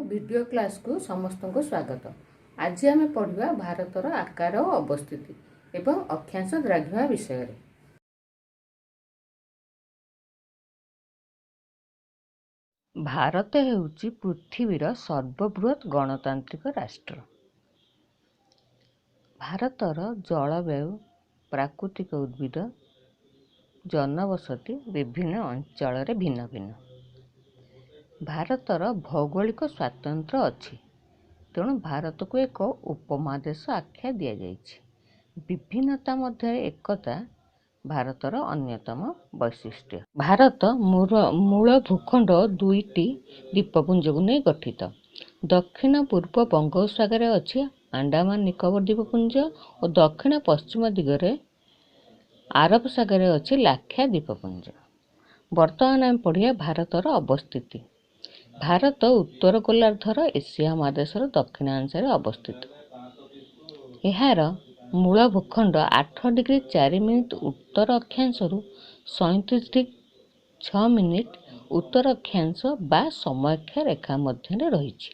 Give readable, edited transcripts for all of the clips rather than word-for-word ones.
Video କ୍ଲାସ୍କୁ ସମସ୍ତଙ୍କୁ ସ୍ୱାଗତ। ଆଜି ଆମେ ପଢ଼ିବା ଭାରତର ଆକାର ଓ ଅବସ୍ଥିତି ଏବଂ ଅକ୍ଷାଂଶ ଦ୍ରାଘିମା ବିଷୟରେ। ଭାରତ ହେଉଛି ପୃଥିବୀର ସର୍ବବୃହତ୍ ଗଣତାନ୍ତ୍ରିକ ରାଷ୍ଟ୍ର। ଭାରତର ଜଳବାୟୁ, ପ୍ରାକୃତିକ ଉଦ୍ଭିଦ, ଜନବସତି ବିଭିନ୍ନ ଅଞ୍ଚଳରେ ଭିନ୍ନ ଭିନ୍ନ। ଭାରତର ଭୌଗୋଳିକ ସ୍ୱାତନ୍ତ୍ର୍ୟ ଅଛି, ତେଣୁ ଭାରତକୁ ଏକ ଉପମହାଦେଶ ଆଖ୍ୟା ଦିଆଯାଇଛି। ବିଭିନ୍ନତା ମଧ୍ୟରେ ଏକତା ଭାରତର ଅନ୍ୟତମ ବୈଶିଷ୍ଟ୍ୟ। ଭାରତ ମୂଳ ଭୂଖଣ୍ଡ ଦୁଇଟି ଦ୍ୱୀପପୁଞ୍ଜକୁ ନେଇ ଗଠିତ। ଦକ୍ଷିଣ ପୂର୍ବ ବଙ୍ଗୋପସାଗରରେ ଅଛି ଆଣ୍ଡାମାନ ନିକୋବର ଦ୍ୱୀପପୁଞ୍ଜ ଓ ଦକ୍ଷିଣ ପଶ୍ଚିମ ଦିଗରେ ଆରବ ସାଗରରେ ଅଛି ଲାକ୍ଷା ଦ୍ୱୀପପୁଞ୍ଜ। ବର୍ତ୍ତମାନ ଆମେ ପଢ଼ିବା ଭାରତର ଅବସ୍ଥିତି। ଭାରତ ଉତ୍ତର ଗୋଲାର୍ଦ୍ଧର ଏସିଆ ମହାଦେଶର ଦକ୍ଷିଣାଂଶରେ ଅବସ୍ଥିତ। ଏହାର ମୂଳ ଭୂଖଣ୍ଡ 8 ଡିଗ୍ରୀ 4 ମିନିଟ୍ ଉତ୍ତର ଅକ୍ଷାଂଶରୁ 37 ଡିଗ୍ରୀ 6 ମିନିଟ୍ ଉତ୍ତର ଅକ୍ଷାଂଶ ବା ସମଅକ୍ଷ ରେଖା ମଧ୍ୟରେ ରହିଛି।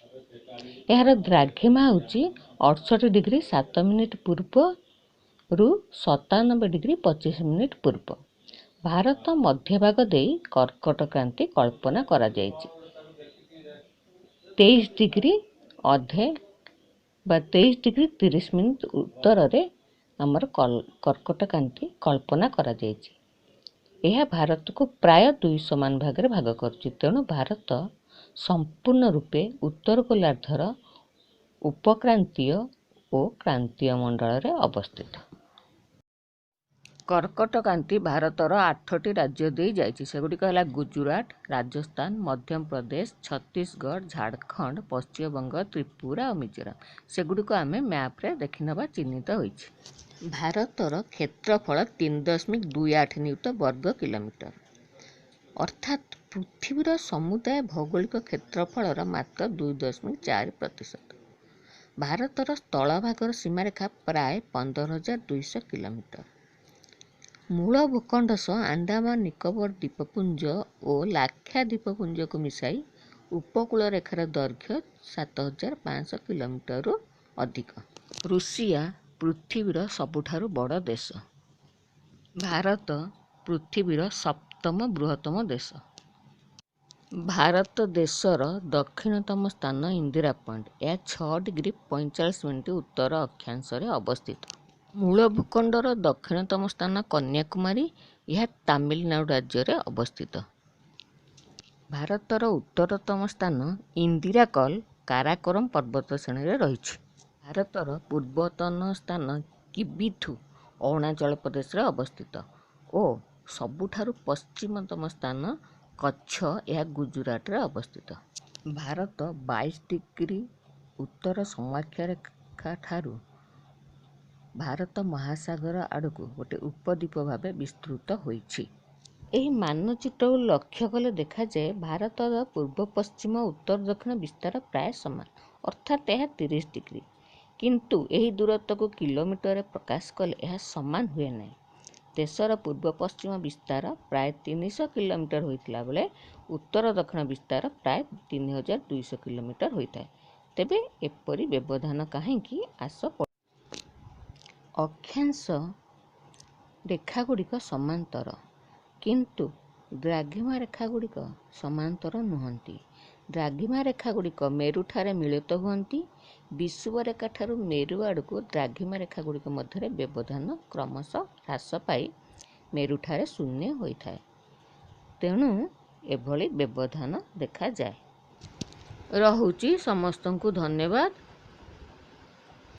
ଏହାର ଦ୍ରାଘିମା ହେଉଛି 68 ଡିଗ୍ରୀ 7 ମିନିଟ୍ ପୂର୍ବରୁ 97 ଡିଗ୍ରୀ 25 ମିନିଟ୍ ପୂର୍ବ। ଭାରତ ମଧ୍ୟଭାଗ ଦେଇ କର୍କଟ କ୍ରାନ୍ତି କଳ୍ପନା କରାଯାଇଛି। 23 ଡିଗ୍ରୀ ଅଧେ ବା 23 ଡିଗ୍ରୀ 30 ମିନିଟ୍ ଉତ୍ତରରେ ଆମର କର୍କଟ କ୍ରାନ୍ତି କଳ୍ପନା କରାଯାଇଛି। ଏହା ଭାରତକୁ ପ୍ରାୟ ଦୁଇ ସମାନ ଭାଗରେ ଭାଗ କରୁଛି। ତେଣୁ ଭାରତ ସମ୍ପୂର୍ଣ୍ଣ ରୂପେ ଉତ୍ତର ଗୋଲାର୍ଦ୍ଧର ଉପକ୍ରାନ୍ତୀୟ ଓ କ୍ରାନ୍ତୀୟ ମଣ୍ଡଳରେ ଅବସ୍ଥିତ। କର୍କଟ କ୍ରାନ୍ତି ଭାରତର 8ଟି ରାଜ୍ୟ ଦେଇ ଯାଇଛି। ସେଗୁଡ଼ିକ ହେଲା ଗୁଜୁରାଟ, ରାଜସ୍ଥାନ, ମଧ୍ୟପ୍ରଦେଶ, ଛତିଶଗଡ଼, ଝାଡ଼ଖଣ୍ଡ, ପଶ୍ଚିମବଙ୍ଗ, ତ୍ରିପୁରା ଓ ମିଜୋରାମ। ସେଗୁଡ଼ିକୁ ଆମେ ମ୍ୟାପ୍ରେ ଦେଖିନେବା, ଚିହ୍ନିତ ହୋଇଛି। ଭାରତର କ୍ଷେତ୍ରଫଳ 3.28 ନିୟୁତ ବର୍ଗ କିଲୋମିଟର, ଅର୍ଥାତ୍ ପୃଥିବୀର ସମୁଦାୟ ଭୌଗୋଳିକ କ୍ଷେତ୍ରଫଳର ମାତ୍ର 2.4%। ଭାରତର ସ୍ଥଳଭାଗର ସୀମାରେଖା ପ୍ରାୟ 15,200 କିଲୋମିଟର। ମୂଳ ଭୂଖଣ୍ଡ ସହ ଆଣ୍ଡାମାନ ନିକୋବର ଦ୍ୱୀପପୁଞ୍ଜ ଓ ଲାକ୍ଷା ଦ୍ୱୀପପୁଞ୍ଜକୁ ମିଶାଇ ଉପକୂଳ ରେଖାର ଦୈର୍ଘ୍ୟ 7,500 କିଲୋମିଟରରୁ ଅଧିକ। ରୁଷିଆ ପୃଥିବୀର ସବୁଠାରୁ ବଡ଼ ଦେଶ। ଭାରତ ପୃଥିବୀର ସପ୍ତମ ବୃହତ୍ତମ ଦେଶ। ଭାରତ ଦେଶର ଦକ୍ଷିଣତମ ସ୍ଥାନ ଇନ୍ଦିରା ପଏଣ୍ଟ। ଏହା 6 ଡିଗ୍ରୀ 45 ମିନିଟ୍ ଉତ୍ତର ଅକ୍ଷାଂଶରେ ଅବସ୍ଥିତ। ମୂଳ ଭୂଖଣ୍ଡର ଦକ୍ଷିଣତମ ସ୍ଥାନ କନ୍ୟାକୁମାରୀ। ଏହା ତାମିଲନାଡୁ ରାଜ୍ୟରେ ଅବସ୍ଥିତ। ଭାରତର ଉତ୍ତରତମ ସ୍ଥାନ ଇନ୍ଦିରା କଲ୍ କାରାକୋରମ ପର୍ବତ ଶ୍ରେଣୀରେ ରହିଛି। ଭାରତର ପୂର୍ବତନ ସ୍ଥାନ କିବିଥୁ ଅରୁଣାଚଳ ପ୍ରଦେଶରେ ଅବସ୍ଥିତ ଓ ସବୁଠାରୁ ପଶ୍ଚିମତମ ସ୍ଥାନ କଚ୍ଛ, ଏହା ଗୁଜୁରାଟରେ ଅବସ୍ଥିତ। ଭାରତ 22 ଡିଗ୍ରୀ ଉତ୍ତର ସମଅକ୍ଷରେଖା ଠାରୁ ଭାରତ ମହାସାଗର ଆଡ଼କୁ ଗୋଟେ ଉପଦ୍ୱୀପ ଭାବେ ବିସ୍ତୃତ ହୋଇଛି। ଏହି ମାନଚିତ୍ରକୁ ଲକ୍ଷ୍ୟ କଲେ ଦେଖାଯାଏ ଭାରତର ପୂର୍ବ ପଶ୍ଚିମ, ଉତ୍ତର ଦକ୍ଷିଣ ବିସ୍ତାର ପ୍ରାୟ ସମାନ, ଅର୍ଥାତ୍ ଏହା 30 ଡିଗ୍ରୀ। କିନ୍ତୁ ଏହି ଦୂରତ୍ୱକୁ କିଲୋମିଟରରେ ପ୍ରକାଶ କଲେ ଏହା ସମାନ ହୁଏ ନାହିଁ। ଦେଶର ପୂର୍ବ ପଶ୍ଚିମ ବିସ୍ତାର ପ୍ରାୟ 300 କିଲୋମିଟର ହୋଇଥିଲା ବେଳେ ଉତ୍ତର ଦକ୍ଷିଣ ବିସ୍ତାର ପ୍ରାୟ 3,200 କିଲୋମିଟର ହୋଇଥାଏ। ତେବେ ଏପରି ବ୍ୟବଧାନ କାହିଁକି? ଆସ। ଅକ୍ଷାଂଶ ରେଖାଗୁଡ଼ିକ ସମାନ୍ତର, କିନ୍ତୁ ଦ୍ରାଘିମା ରେଖାଗୁଡ଼ିକ ସମାନ୍ତର ନୁହନ୍ତି। ଦ୍ରାଘିମା ରେଖାଗୁଡ଼ିକ ମେରୁଠାରେ ମିଳିତ ହୁଅନ୍ତି। ବିଷୁବ ରେଖାଠାରୁ ମେରୁ ଆଡ଼କୁ ଦ୍ରାଘିମା ରେଖାଗୁଡ଼ିକ ମଧ୍ୟରେ ବ୍ୟବଧାନ କ୍ରମଶଃ ହ୍ରାସ ପାଇ ମେରୁଠାରେ ଶୂନ୍ୟ ହୋଇଥାଏ। ତେଣୁ ଏଭଳି ବ୍ୟବଧାନ ଦେଖାଯାଏ। ରହୁଛି, ସମସ୍ତଙ୍କୁ ଧନ୍ୟବାଦ।